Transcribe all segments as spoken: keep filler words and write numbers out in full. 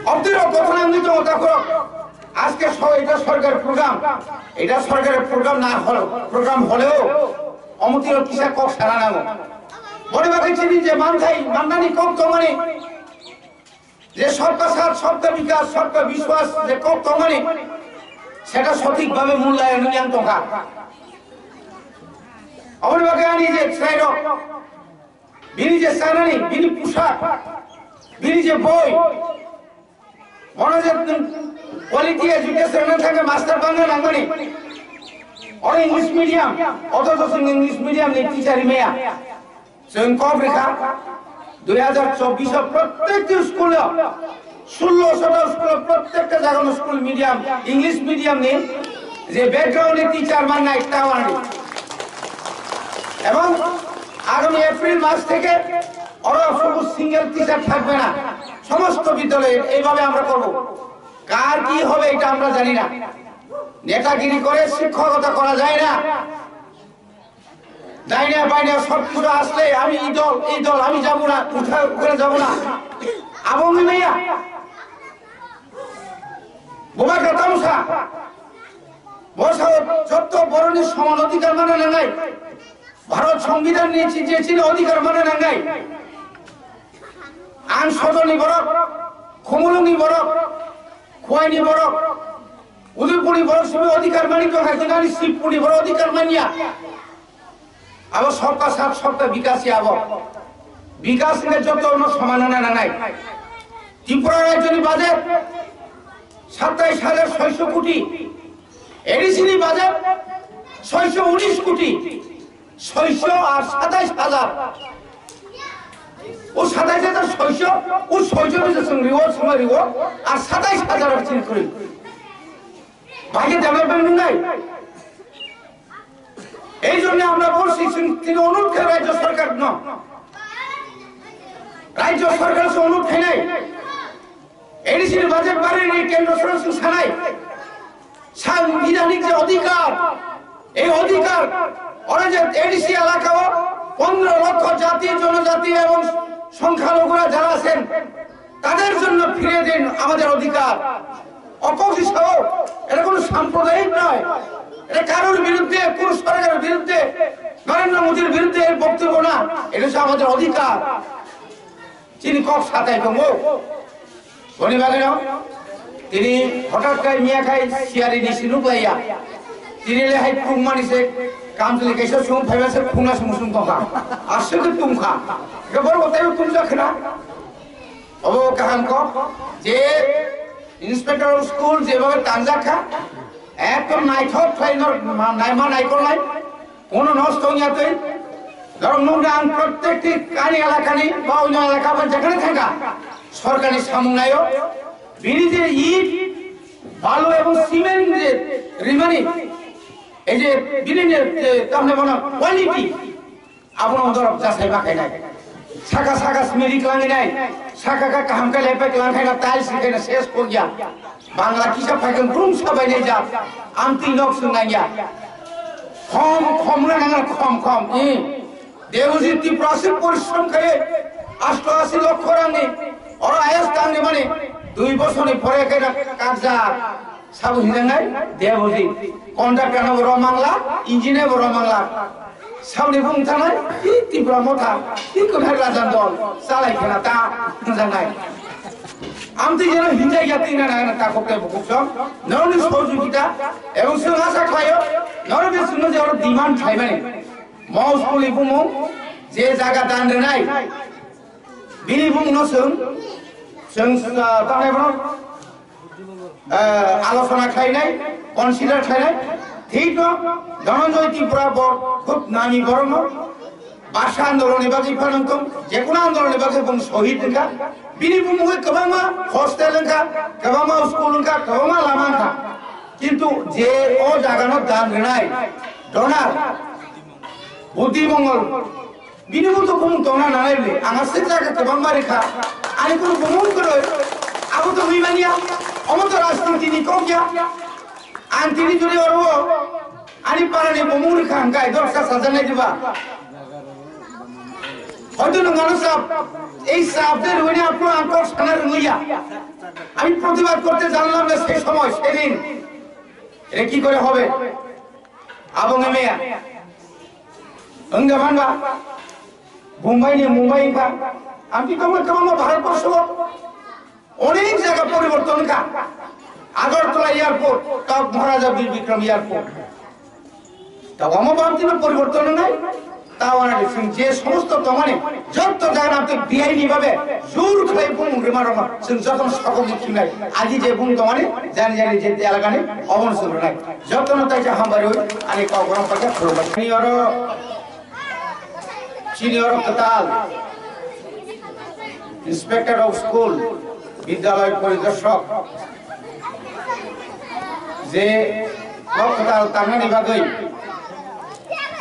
অবতরক কথা নাম দিতে কথা করো। আজকে স-, এটা সরকার প্রোগ্রাম, এটা সরকারের প্রোগ্রাম না হলেও, প্রোগ্রাম হলেও অমতির কিসা কক সারা নামো। বড় বাকি চিনি যে মানথাই, মান্নানি কক তো মানে যে সবকা সাথ, সবকা বিকাশ, সবকা বিশ্বাস যে কক তো মানে সেটা সঠিকভাবে মূল্যায়ন নিয়াম tonka. Aboni bagwi ani je chwrairok, bini je chanani, bini pusak, bini je boi, bono je quality education no thangkhe master bangna nangmani. Oro English medium, othocho chwng English medium ni teacher maya. Chwng kok rikha, dui hazar chobbish o prottekti school o, sullo sota school o, prottekta jaga no school medium, English medium ni je background ni teacher mannai ta wani. এবং আগামী এপ্রিল মাস থেকে ওরা শুধু single teacher থাকবে না, সমস্ত বিদ্যালয়ে এইভাবে আমরা করব। কার কি হবে এটা আমরা জানি না। নেতাগিরি করে শিক্ষকতা করা যায় না। ডাইনে বাইনে সব কিছু আসলে আমি এই দল, এই দল, আমি যাবো না, কোথাও ওখানে যাবো না। Aboni maya, boba kata musa, bosa jotto boroni soman odhikar mana nangnai, Bharat Songbidan ni je chini odhikar mana nangnai. Ang Sodorni borok, Khumulungni borok, Khwaini borok, Udaipurni borok simi odhikar mani tongkha, kinani Sibpurni borok odhikar manya. Abo sabka sath sabka bikas ya abo. Bikas hingkhe jotono soman wngna nangnai. Tripura rajyoni budget satais hajar soiso koti, A D C ni budget soiso unis koti. Soiso ar satais hajar. O satais hajar soiso, o soiso ni je chwng riwo, chwngno riwo, ar satais hajar ar chini kwrwi. Baikhe development wngnai. এই জন্য আমরা বলছি, চিন-, তিনি অনুরোধ করে রাজ্য সরকার ন, রাজ্য সরকার সে অনুরোধ খাই নাই। A D C ni budget বাড়াই নাই, কেন্দ্র সরকার সে সানাই। সাংবিধানিক যে অধিকার, এই অধিকার ওরা যে A D C এলাকাও পনেরো লক্ষ জাতি, জনজাতি এবং সংখ্যালঘুরা যারা আছেন, তাদের জন্য ফিরিয়ে দিন আমাদের অধিকার। অপোজিশন, এটা কোনো সাম্প্রদায়িক নয়, এটা কারোর বিরুদ্ধে, কোন সরকারের বিরুদ্ধে, নরেন্দ্র মোদীর বিরুদ্ধে এর বক্তব্য না, এটা হচ্ছে আমাদের অধিকার। Chini kok satai tongo. Boni bagwino tini hothat khai miya khai siyari ni sinuk laiya. Tini le hai pung mani se kamchwlwi kaisa sung phaiba se phungna sung sung tongkha. Aswk khe tungkha. Khe borok taibo tungjakhna. Obo kaham kok je inspector of school jeba tanjakha. Ekdom naithok khlai nor ma-, naima naikolnai. Kono nosto wngya twi. Norok nukna ang prottekti kani elakani ba onyo elaka ba jekhane thangkha, sorkarni samung naio. Bini je it, balu ebong cement je rimani, ei je bini je, je tamni bono quality, abono norok jasai ma khainai. Saka saka smiri klanginai, saka ka kaham khe lepai klang khaina, tiles khaina ses kokya. Bangla kisa phaikhe brum sabai nai jak. Amtwi nok swngnai ya. Khom khom na nang khom khom. I Debojit Tripura se porishrom khaye asto asi lokho rangni oro ayas tangni mani dui bosorni pore khe na kakjak. Sabo hinjangnai Debojit. Contractor no bo romangla, engineer bo romangla. Saboni bung thanai, i Tipra Motha, i kwthai Rajan dol, chalai khena ta, wngjaknai. Amtwi jeno hinjai ya twi nana nana takhuk tei bukhuk song, norokni sohojogita, ebong chwng asa khlaio, norokni chwngno je oro demand khlaimani. Mo school ni bumung, je jaga dan rwnai, bini bumungno chwng, chwng, ah, tangnai bono, eh, alochona khlainai, consider khlainai, thik no, Dhananjay Tripura bo khub nami borok no, bhasha andolon ni bagwi phanang tong, jekunu andolon ni bagwi bung sohid wngkha, bini bumungwi kwbangma hostel wngkha, kwbangma school wngkha, kwbangma lama wngkha, kintu je o jaga no dan rwnai, donor, Budhi Mongol, bini bo to bumung tongna nanai le, ang aswk jaga kwbangma rikha, ani kunu bumung kwrwi, abo to wngwi manya, omo to rajniti ni kok ya, ang tini jodi oro, ani para ni bumung rikha, ang kai dor sa sajanai diba. Hoyto nwng ano sap, ei sap de rwini aphuru ang kok থানার লইয়া আমি প্রতিবাদ করতে জানলাম না সেই সময়, সেদিন। এটা কি করে হবে? এবং মেয়া হঙ্গা মানবা বোম্বাই নিয়ে মুম্বাই বা আমি তো আমার কেমন ভারতবর্ষ অনেক জায়গা পরিবর্তন কা। আগরতলা এয়ারপোর্ট, তখন মহারাজা বীর বিক্রম এয়ারপোর্ট। তা অমবান্তির পরিবর্তন নাই। তা অনেক যে সমস্ত তমানে যত জায়গা আপনি বিআইনি ভাবে জোর খাই বুম রিমার, যত সকল মুখী নাই। আজি যে বুম তমানে জানি জানি যে এলাকা নেই, অবন সুন্দর নাই। যত তাই যে হামবারি হই, আনি কগরম পাকে ফুল পাকে। Senior Katal, Inspector of School, বিদ্যালয় পরিদর্শক, যে Katal tangnani bagwi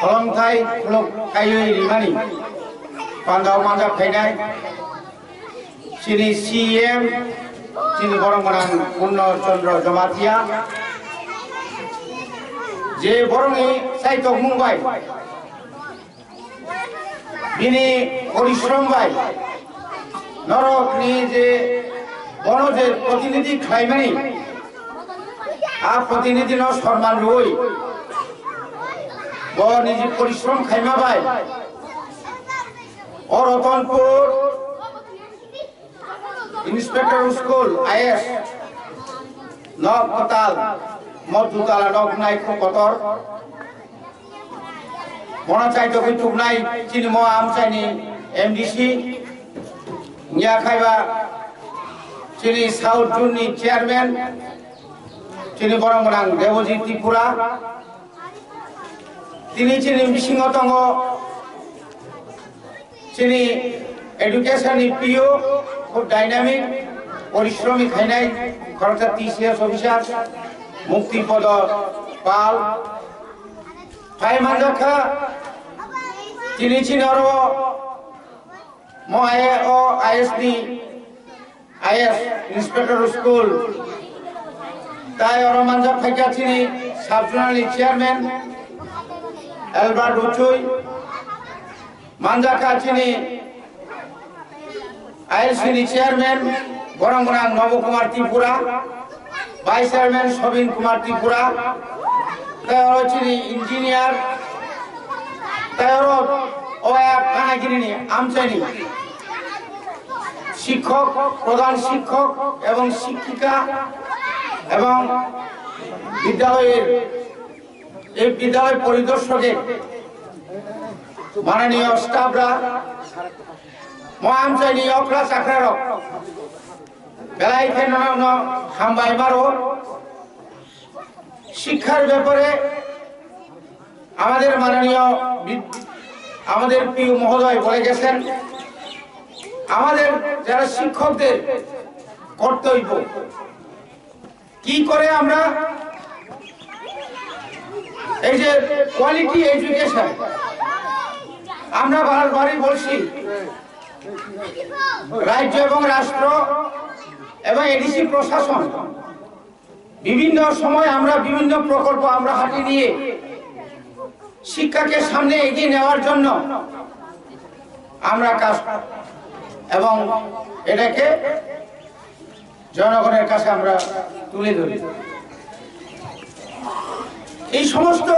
Kolomthai khuluk kaiwi rimani pandao manja phainai chini C E M, chini borok gwnang Purno Chandra Jamatia, je borokni chaitokmung bai bini porishrom bai norokni je bono je protinidhi khlaimani, a protinidhi no sorman rwi bo niji porishrom khaima bai o Ratanpur Inspector School I S, nok Katal, mo dutala nok nai kho kotor. Bono chaitogwi tuknai chini mo amchaini M D C, ya khaiba chini South Zone ni Chairman, chini borok gwnang Debojit Tripura, tini chini bisingo tongo. Chini education ni P O khub dynamic, porishromi khainai, khoroksa T C S officer, Mukti Podo Pal. Phai manjakha chini chini oro mo I O I S ni I S Inspector School. Tai oro manjak phaikha chini sub zonal ni chairman Albert Uchui, manjak kha chini I L C ni chairman borong gwnang Nobo Kumar Tripura, vice chairman Sobin Kumar Tripura, tai oro chini engineer, tai oro oya Kanagiri ni amchaini শিক্ষক, প্রধান শিক্ষক এবং শিক্ষিকা এবং বিদ্যালয়ের এই বিদ্যালয় পরিদর্শকের মাননীয় স্টাফরা, মহামঞ্চের নিয়োগরা চাকরারক বেলায় কেন হামবাই মারো। শিক্ষার ব্যাপারে আমাদের মাননীয় বিদ-, আমাদের প্রিয় মহোদয় বলে গেছেন, আমাদের যারা শিক্ষকদের কর্তব্য, কি করে আমরা এই যে কোয়ালিটি এডুকেশন, আমরা বারবারই বলছি, রাজ্য এবং রাষ্ট্র এবং এডিসি প্রশাসন বিভিন্ন সময় আমরা বিভিন্ন প্রকল্প আমরা হাতে নিয়ে শিক্ষাকে সামনে এগিয়ে নেওয়ার জন্য আমরা কাজ এবং এটাকে জনগণের কাছে আমরা তুলে ধরি। এই সমস্ত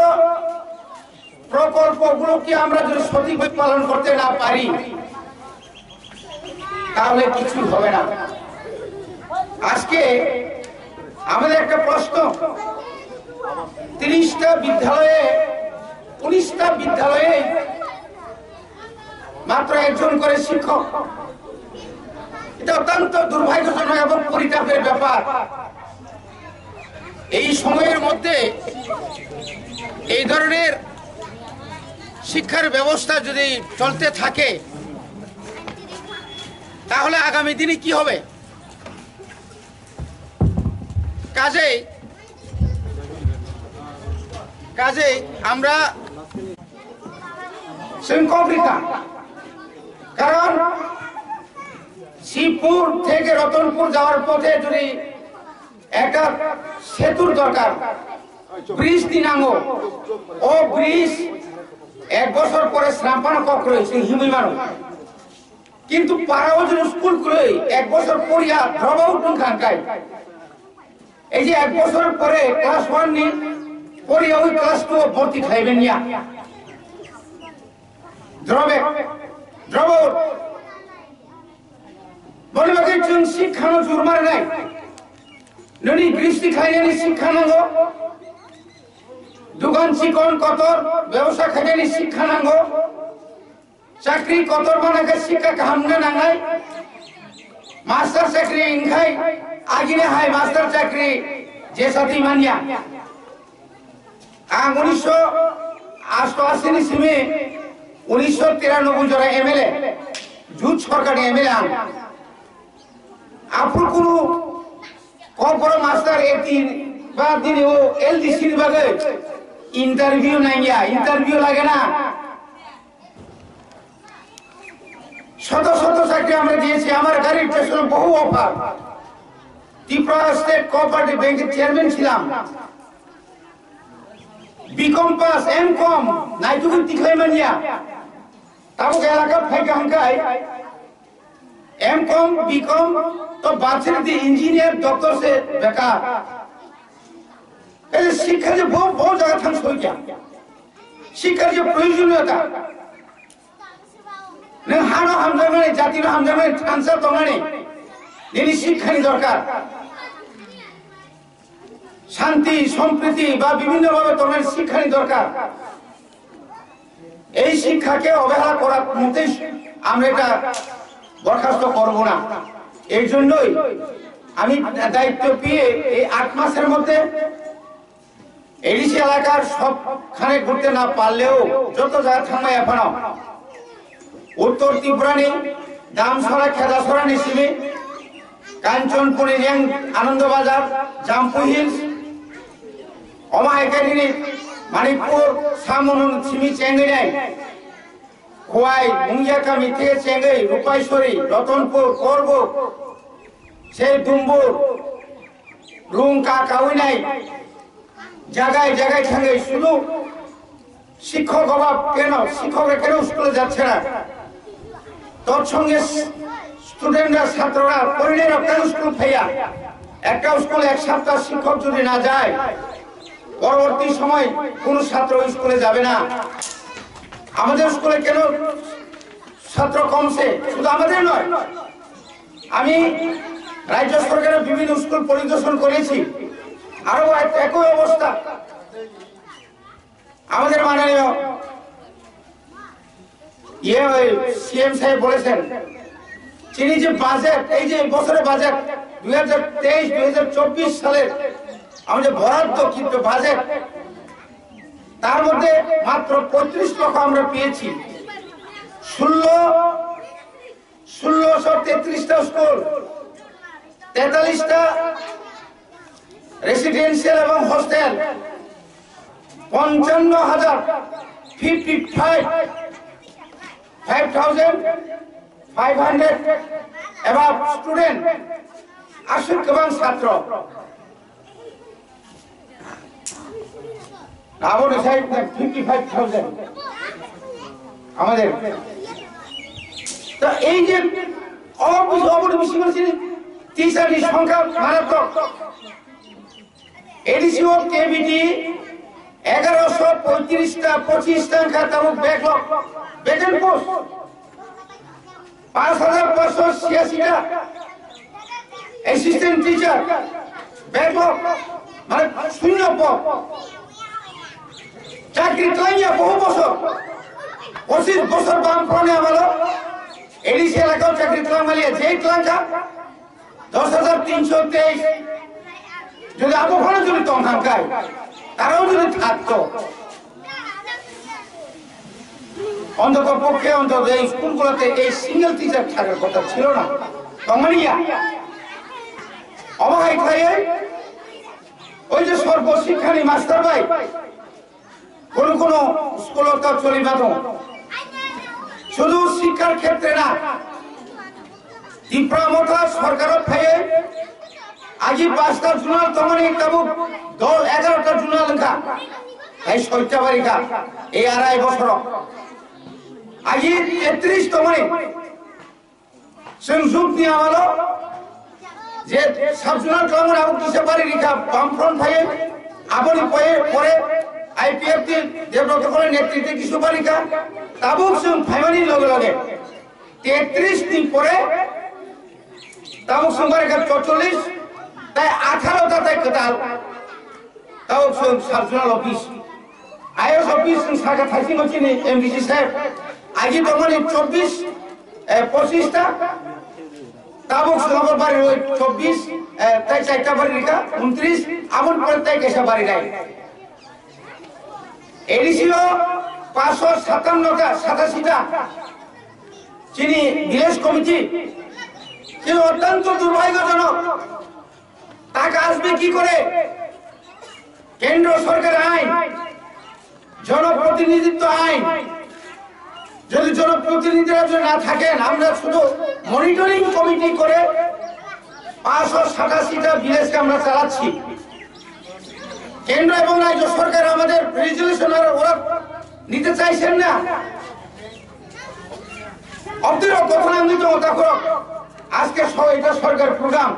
প্রকল্পগুলোকে আমরা যদি সঠিকভাবে পালন করতে না পারি, তাহলে কিছু হবে না। আজকে আমাদের একটা প্রশ্ন, তিরিশটা বিদ্যালয়ে, উনিশটা বিদ্যালয়ে মাত্র একজন করে শিক্ষক। এটা অত্যন্ত দুর্ভাগ্যজনক এবং পরিতাপের ব্যাপার। এই সময়ের মধ্যে এই ধরনের শিক্ষার ব্যবস্থা যদি চলতে থাকে, তাহলে আগামী দিনে কি হবে? কাজেই, কাজেই আমরা শৃঙ্খল দিতাম, কারণ শিবপুর থেকে রতনপুর যাওয়ার পথে যদি একটা সেতুর দরকার, ব্রিজ দিনাঙ্গ, ও ব্রিজ এক বছর পরে শ্রাম্পানো কক রয়েছে হিমুই মানুষ। Kintu para o jodi school kwrwi ek bosor poriya drop out wngkha hwnkhe, ei je ek bosor pore class one ni poriya oi class two o borti khlaiben ya. Drop out, drop out. Boni bagwi chwng sikhano jurma rwnai. Nini gristi khlainani sikha nango. Dukan chikon kotor bebosa khainani sikha nango. Chakri kotor mana khe sikha kaham wngna nangnai. Master chakri wngkhai agini hai master chakri jesati manya. Ang unisho asto asi ni simi unisho tiranoboi jora M L A, jut sorkar ni M L A ang. Aphuru kunu kokborok master eighteen ba dini o L D C ni bagwi interview nangya, interview lage na. শত শত চাকরি আমরা দিয়েছি, আমার গাড়ির পেছনে বহু অফার। Tripura state cooperative ব্যাংকের চেয়ারম্যান ছিলাম, বিকম পাস, এম কম, নাইটুকু তিখাই মানিয়া। তাবুক এলাকা ফাইকা হাঙ্কাই, এম কম, বিকম, তো বাছরে দি ইঞ্জিনিয়ার, ডক্টর সে বেকার। এই যে শিক্ষা যে বহু বহু জায়গা থাম সইকা, শিক্ষার যে প্রয়োজনীয়তা, nwng hano hamjaknani, jatino hamjaknani thansa tongnani, nini শিক্ষানি দরকার। শান্তি সম্প্রীতি বা বিভিন্ন ভাবে tongnani শিক্ষানি দরকার। এই শিক্ষাকে অবহেলা করার মতেই আমরা এটা বরখাস্ত করব না। এই জন্যই আমি দায়িত্ব পেয়ে এই আট মাসের মধ্যে এডিসি এলাকার সবখানে ঘুরতে না পারলেও যত জায়গা থাকবে এখনো উত্তর ত্রিপুরানি দামছড়া, খেদাছড়ানি সিমি, কাঞ্চনপুরি রেং, আনন্দবাজার, জাম্পু হিলস, অমা একাডেমি, মানিকপুর, সামুনুন সিমি চেঙ্গিরাই, খোয়াই, মুঙ্গিয়াকামি থেকে চেঙ্গি, রূপাইশ্বরী, রতনপুর, করবুক, সেই ডুম্বুর, রুং কা কাউইনাই, জায়গায় জায়গায় থাঙ্গে শুধু শিক্ষক অভাব কেন, শিক্ষকরা কেন স্কুলে যাচ্ছে না? তৎসঙ্গে স্টুডেন্টরা, ছাত্ররা, পরিণয়রা কেন স্কুল ফেয়া? একটা স্কুলে এক সপ্তাহ শিক্ষক যদি না যায়, পরবর্তী সময় কোনো ছাত্র স্কুলে যাবে না। আমাদের স্কুলে কেন ছাত্র কমছে? শুধু আমাদের নয়, আমি রাজ্য সরকারের বিভিন্ন স্কুল পরিদর্শন করেছি, আরো এক-, একই অবস্থা। আমাদের মাননীয় ইয়ে ওই সিএম সাহেব বলেছেন, তিনি যে বাজেট, এই যে এই বছরের বাজেট দুই হাজার তেইশ দুই হাজার চব্বিশ সালের আমাদের বরাদ্দকৃত বাজেট, তার মধ্যে মাত্র পঁয়ত্রিশ লক্ষ আমরা পেয়েছি। ষোলো, ষোলোশো তেত্রিশটা স্কুল, তেতাল্লিশটা রেসিডেন্সিয়াল এবং হোস্টেল, পঞ্চান্ন হাজার, fifty five, five thousand five hundred above student, আসুক এবং ছাত্র। Abo ni side na fifty five thousand. আমাদের তো এই যে অবশ্যই অবশ্যই বেশি বেশি টিচার নি সংখ্যা মারাত্মক। এডিসি ও কেবিটি এগারোশো পঁয়ত্রিশটা পঁচিশটা খাতাবুক ব্যাকলগ ভ্যাকেন্ট পোস্ট। পাঁচ হাজার পাঁচশো ছিয়াশিটা অ্যাসিস্ট্যান্ট টিচার ব্যাকলগ, মানে শূন্য পদ। চাকরি tlangya বহু বছর, পঁচিশ বছর বামফ্রন্টে আমলো এডিসি এলাকাও চাকরি tlangmaliya, যেই tlangkha দশ হাজার তিনশো তেইশ যদি আবহাওয়া যদি tongkha hwnkhe, তারাও যদি থাকতো, অন্তত পক্ষে অন্তত এই স্কুলগুলোতে এই সিঙ্গেল টিচার থাকার কথা ছিল না। Tongmaliya, অবহাই খাইয়ে ওই যে সর্বশিক্ষানি মাস্টার ভাই কোনো কোনো স্কুলত চলি মাতো শুধু শিক্ষার ক্ষেত্রে না, ত্রিপুরা মথা সরকারও ফেয়ে আজি পাঁচটা জোনাল তমানি তাবু দশ এগারোটা জোনাল লেখা তাই সৈত্যাবাড়িকা এই আড়াই বছর আজি তেত্রিশ তমানি Chwng jukni amalo je sub-zonal twlangmani abo kisa bari rikha Bamfront phaiwi, aboni pore, pore I P F T Debrot Koloi netrite kisa bari rikha. Tabuk chwng phaimani loge loge tetris ni pore tabuk chwng bari rikha chorchollis, tai atharo ta tai kwtal. Tabuk chwng sub-zonal office, I S office chwng sakha thaisingo chini M D C saheb. Agi tongmani chobbish, eh, pochish ta. Tabuk chwng abo bari rwi chobbish, eh, tai chaita bari rikha, untrish, aboni pore tai kaisa bari nai. A D C o পাঁচশো সাতান্ন টা, সাতাশি টা. Chini village committee, chini অত্যন্ত দুর্ভাগ্যজনক. টাকা আসবে কি করে? কেন্দ্র সরকার আইন, জনপ্রতিনিধিত্ব আইন, যদি জনপ্রতিনিধিরা যদি না থাকেন, আমরা শুধু মনিটরিং কমিটি করে পাঁচশো সাতাশি টা ভিলেজকে আমরা চালাচ্ছি। কেন্দ্র এবং রাজ্য সরকার আমাদের রেজুলেশন আর ওরা নিতে চাইছেন না। অব্দিরও কথা আমি তো ওটা করো। আজকে স-, এটা সরকার প্রোগ্রাম,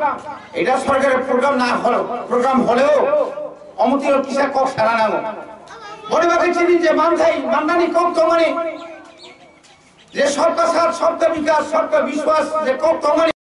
এটা সরকারের প্রোগ্রাম না হলো, প্রোগ্রাম হলেও অমতির কিসা কক সারা নাগো। বড় বাকি চিনি যে মানথাই, মান্নানি কক তো মানে যে সবকা সাথ, সবকা বিকাশ, সবকা বিশ্বাস, যে কক তো মানে